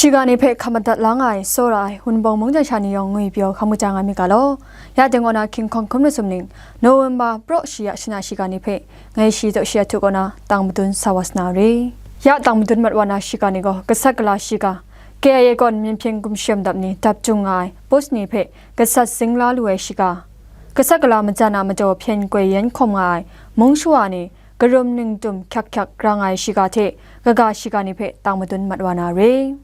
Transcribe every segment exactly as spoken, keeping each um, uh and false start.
Shiga ni hpe hkap madat la nga ai, tsawra ai, Wunpawng mungdan sha ni yawng ngwipyaw hkam kaja nga mi ga law. Ya teng kaw na hkying hkawng hkun masum ning, November praw shi ya shana shiga ni hpe, ngai shi taw shi ahtu kaw na tang madun sa wa sa na re. Ya tang madun mat wa na shiga ni gaw, gasat gala shiga, K I A kawn Myen Hpyen Gumshem Dap ni dap jung nga ai post ni hpe gasat zing la lu ai shiga, gasat gala majan a majaw hpyen goi yen hkawm nga ai mung shawa ni, karum ningtum hkyak hkyak grang ai shiga hte kaga shiga ni hpe tang madun mat wa na re.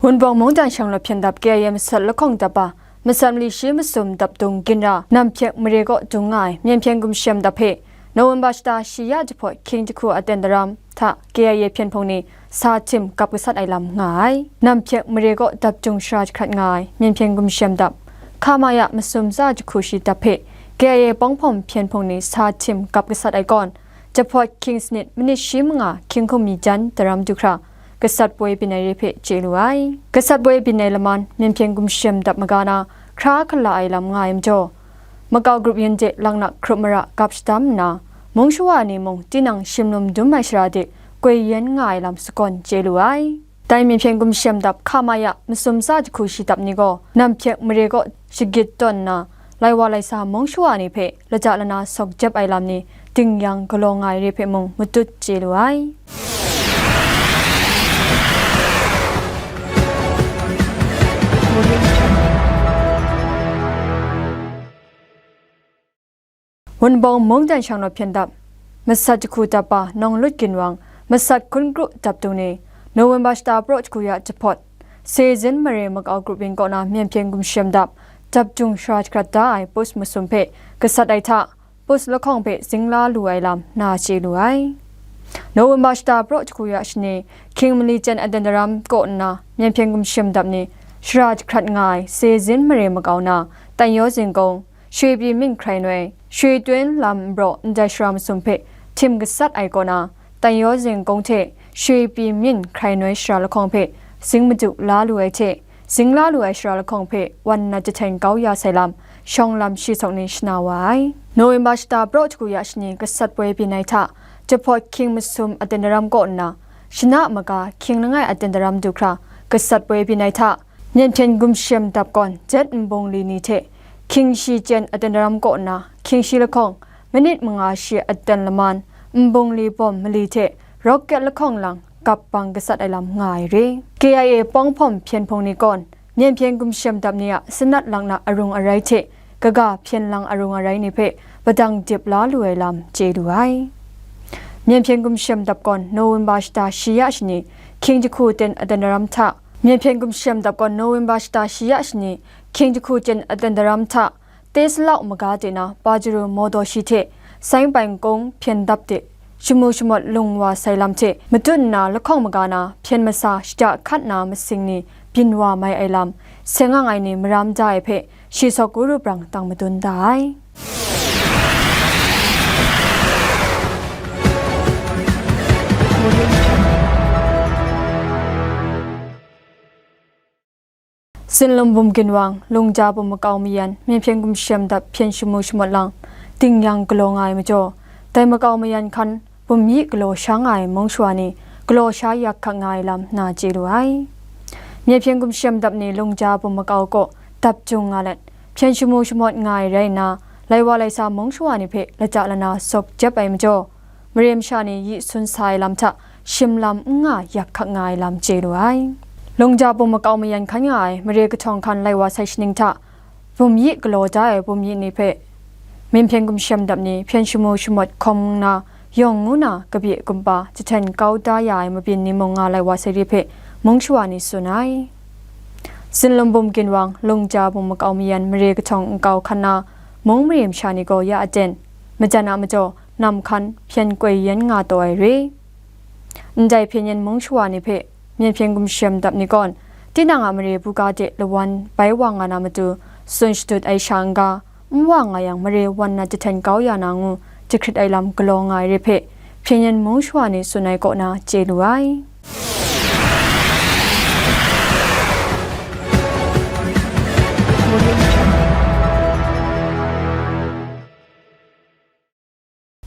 Wunpawng mungdan shanglawt hpyen dap K I A masat lahkawng dap a, masat mali shi masum dap dung ginra, Nam Hpyek mare kaw dung nga ai Myen Hpyen Gumshem Dap hpe, November shata shi ya jahpawt hkying jahku aten daram hta K I A hpyen hpung ni sa htim kap gasat ai lam nga ai. Nam Hpyek mare kaw dap jung shara jahkrat nga ai Myen Hpyen Gumshem Dap, K M A masum tsa jahku shi dap hpe K I A pawng hpawm hpyen hpung ni sa htim kap gasat ai kawn, jahpawt hkying sanit manit shi manga hkying hkum mi jan daram du hkra, gasat poi byin ai re hpe chye lu ai. Gasat poi byin ai laman Myen Hpyen Gumshem Dap maga na hkra hkala ai lam nga ai majaw, Makau grup yin de laknak hkrup mara gap shadam nna, mung shawa ni mung tinang shimlum dum ai shara de goi yen nga ai lam sagawn chye lu ai. Dai Myen Hpyen Gumshem Dap K M A masum tsa jahku shi dap ni gaw, Nam Hpyek mare kaw shagit tawn nna, lai wa lai sa mung shawa ni hpe laja lana sawk jep ai lam ni ding yang galaw nga ai re hpe mung matut chye lu ai. Wunpawng mungdan shanglawt hpyen dap, masat jahku dap a Nawng Lut Ginwang, masat hkun kru dap dung ni, November shata praw jahku ya jahpawt, Sezin mare makau grup yin kaw na Myen Hpyen Gumshem Dap, dap jung shara jahkrat da ai post masum hpe gasat ai hta, post lahkawng hpe zing la lu ai lam na chye lu ai. November shata praw jahku ya shani, hkying mali jen aten daram kaw nna, Myen Hpyen Gumshem Dap ni shara jahkrat nga ai Sezin mare makau na, Tan Yaw Zingkung, Shwe Pyi Myin hkrai noi, Shwe Tuen lam nbraw ndai shara masum hpe htim gasat ai kaw na, Tan Yaw Zingkung hte Shwe Pyi Myin hkrai noi shara lahkawng hpe zing madu la lu ai hte, zing la lu ai shara lahkawng hpe wan nat jahten kau ya sai lam, shawng lam shi sawk ni shana wa ai. November shata praw jahku ya shani gasat poi byin ai hta, jahpawt hkying masum aten daram kaw nna, shana maga hkying langai aten daram du hkra, gasat poi byin ai hta, Myen Hpyen Gumshem Dap kawn jet nbung li ni hte hkying shi jen aten daram kaw nna, hkying shi lahkawng, manit manga shi aten laman, nbung li bawm mali hte rocket lahkawng lang gap bang gasat ai lam nga ai re. K I A pawng hpawm hpyen hpung ni kawn, Myen Hpyen Gumshem Dap ni a sanat laknak arung arai hte kaga hpyen lang arung arai ni hpe padang dip la lu ai lam chye lu ai. Myen Hpyen Gumshem Dap kawn November shata shi ya shani, hkying jahku ten aten daram hta, Myen Hpyen Gumshem Dap kawn November shata shi ya shani, hkying jahku ten aten daram hta, Te Salau maga de na Pajaru Mawdaw shi hte Saingpai Nkung hpyen dap de shamu shamawt lung wa sai lam hte, matut nna lahkawng maga na hpyen masa shada hkat na masing ni byin wa mai ai lam, seng ang ai ni maram da ai hpe, shi sawk guru brang tang madun da ai. Sinlum bum ginwang, Lungja bum makau mayan, Myen Hpyen Gumshem Dap hpyen shamu shamawt lang, ding yang galaw nga ai majaw, dai makau mayan hkan, bum yi galaw sha nga ai mung shawa ni, galaw sha yak hkak nga ai lam na chye lu ai. Myen Hpyen Gumshem Dap ni Lungja bum makau kaw dap jung nga let, hpyen shamu shamawt nga ai rai nna, lai wa lai sa mung shawa ni hpe lata lana sawk jep ai majaw, mare masha ni yi sun sa ai lam hta shim lam n nga yak hkak nga ai lam chye lu ai. Lungja bum makau mayan hkan nga ai mare kahtawng hkan lai wa sai shaning hta, bum yi galaw da ai bum yi ni hpe, Myen Hpyen Gumshem Dap ni hpyen shamu shamawt hkawm nna, yawng ngu na kabye kumba jahten kau da ya ai mabyin ni mung nga lai wa sai re hpe mung shawa ni tsun ai. Sinlum bum ginwang, Lungja bum makau mayan mare kahtawng nkau hkan na, mung mare masha ni gaw ya aten, majan a majaw, nam hkan hpyen koi yen nga taw ai re. Ndai hpyen yen mung shawa ni hpe Myen Hpyen Gumshem Dap ni kawn, tinang a mare buga de lawan bai wa nga na matu, tsun shadut ai sha n-ga, n wa nga yang, mare wan na jahten kau ya na ngu jahkrit ai lam galaw nga ai re hpe, hpyen yen mung shawa ni tsun ai kaw na chye lu ai.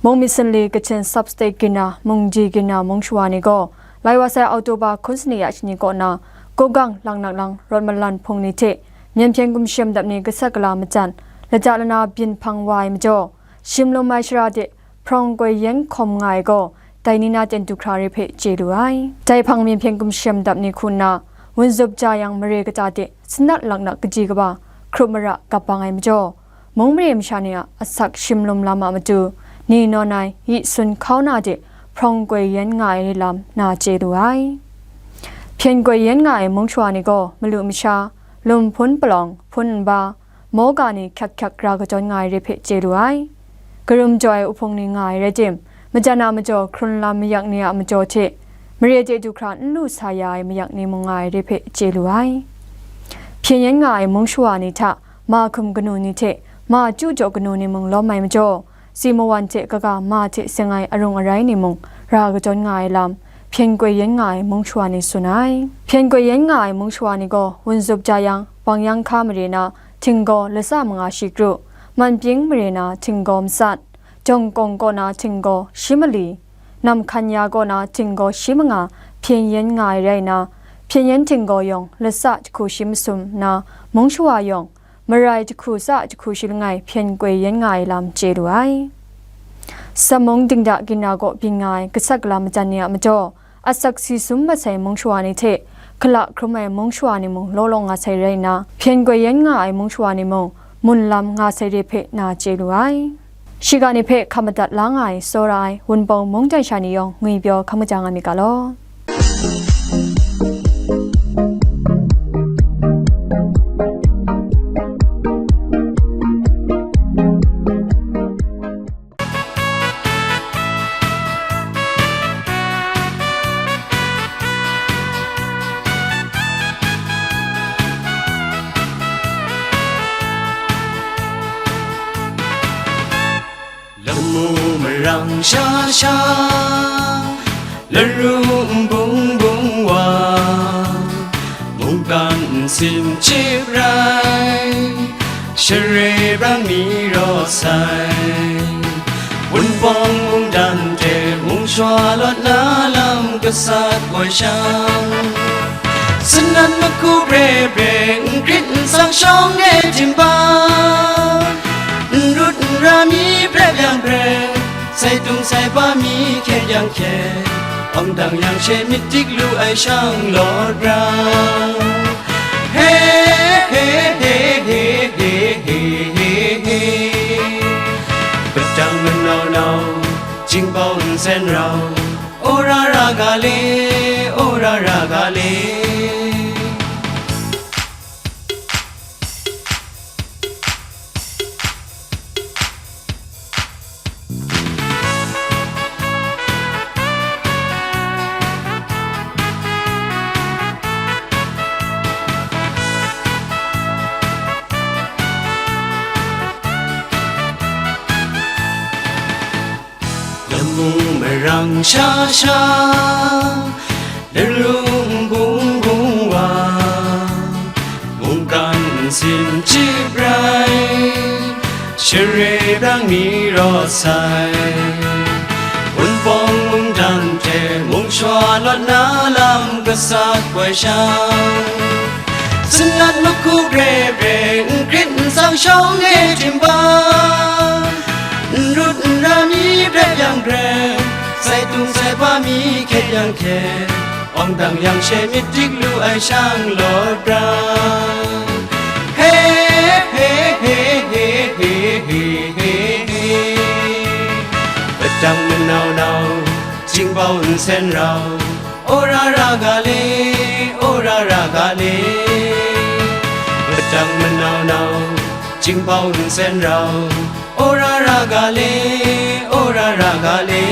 Bungmi Synli Kachin Sub-State Gina, Mungdi Gina mung shawa ni gaw, lai wa sai October hkun sani ya shani kaw na, Kogang, Langnak lang, Rawt Malan hpung ni hte, Myen Hpyen Gumshem dap ni gasat gala majan, lata lana byin hpang wa ai majaw, shim lum ai shara de hprawng goi yen hkawm nga ai gaw, dai ni na ten du hkra re hpe chye lu ai. Dai hpang Myen Hpyen Gumshem dap ni hku nna, wun zup ja yang mare kata de sanat laknak kaji kaba, hkrup mara gap bang ai majaw, mung mare masha ni a asak shim lum lam a matu, ni nawn ai yi sun hkau na de hprawng goi yen nga ai re lam na chye lu ai. Hpyen goi yen nga ai mung shawa ni gaw, malu masha, lum hpun palawng, hpun nba, maw ga ni hkyak hkyak ra kachyawn nga ai re hpe chye lu ai. Karum jaw ai uhpung ni nga ai rai tim, majan a majaw hkrun lam mayak ni a majaw hte, mare de du hkra n lu sa ya ai mayak ni mung nga ai re hpe chye lu ai. Hpyen yen nga ai mung shawa ni hta, ma hkum kanu ni hte, ma chyu jaw kanu ni mung lawm ai majaw, si mawan hte kaga ma hte seng ai arung arai ni mung ra kachyawn nga ai lam, hpyen goi yen nga ai mung shawa ni tsun ai. Hpyen goi yen nga ai mung shawa ni gaw, wun zup ja yang, Bang Yang Hka mare na, htinggaw latsa manga shi kru, Manpying mare na htinggaw matsat, Jawng Kawng kaw na htinggaw shi mali, Nam Hkan Ya kaw na htinggaw shi manga hpyen yen nga ai rai nna, hpyen yen htinggaw yawng latsa jahku shi masum nna, mung shawa yawng marai jahku tsa jahku shi langai hpyen goi yen nga ai lam chye lu ai. Samung dingda gina kaw byin nga ai gasat gala majan ni a majaw, asak si sum masai mung shawa ni hte, hkala hkrum ai mung shawa ni mung law law nga sai rai nna, hpyen goi yen nga ai mung shawa ni mung, mun lam nga sai re hpe na chye lu ai. Shiga ni hpe hkap madat la nga ai, tsawra ai, Wunpawng mungdan sha ni yawng ngwipyaw hkam kaja nga myit ga law. Lamu marang sha sha, laru nbung bung wa, mungkan nsin chyip rai, share brang mi rawt sai. Wunpawng mungdan hte mung shawa lawt na lam gasat woi shang, sanat mahku bre bre, n grit n tsang shawng e htim ba, n rut n ra mi prep yang prep, sai tung sai ba mi hkyet yang hkyet, awng dang yang she myit dik lu ai shang lawt ra. He, he, he. Padang manau nau, jingbau nsen rau, o ra ra ga le, o ra ra ga le. Lamu marang sha sha, laru nbung bung wa, mungkan nsin chyip rai, share brang mi rawt sai. Wunpawng mungdan hte mung shawa lawt na lam gasat woi shang, sanat mahku bre bre, n grit n tsang shawng e htim ba, n rut n ra mi prep yang prep, sai tung sai ba mi hkyet yang hkyet, awng dang yang she myit dik lu ai shang lawt ra. He, he, he. Padang manau nau, jingbau nsen rau, o ra ra ga le, o ra ra ga le. Padang manau nau, jingbau nsen rau, o ra ra ga le, o ra ra ga le.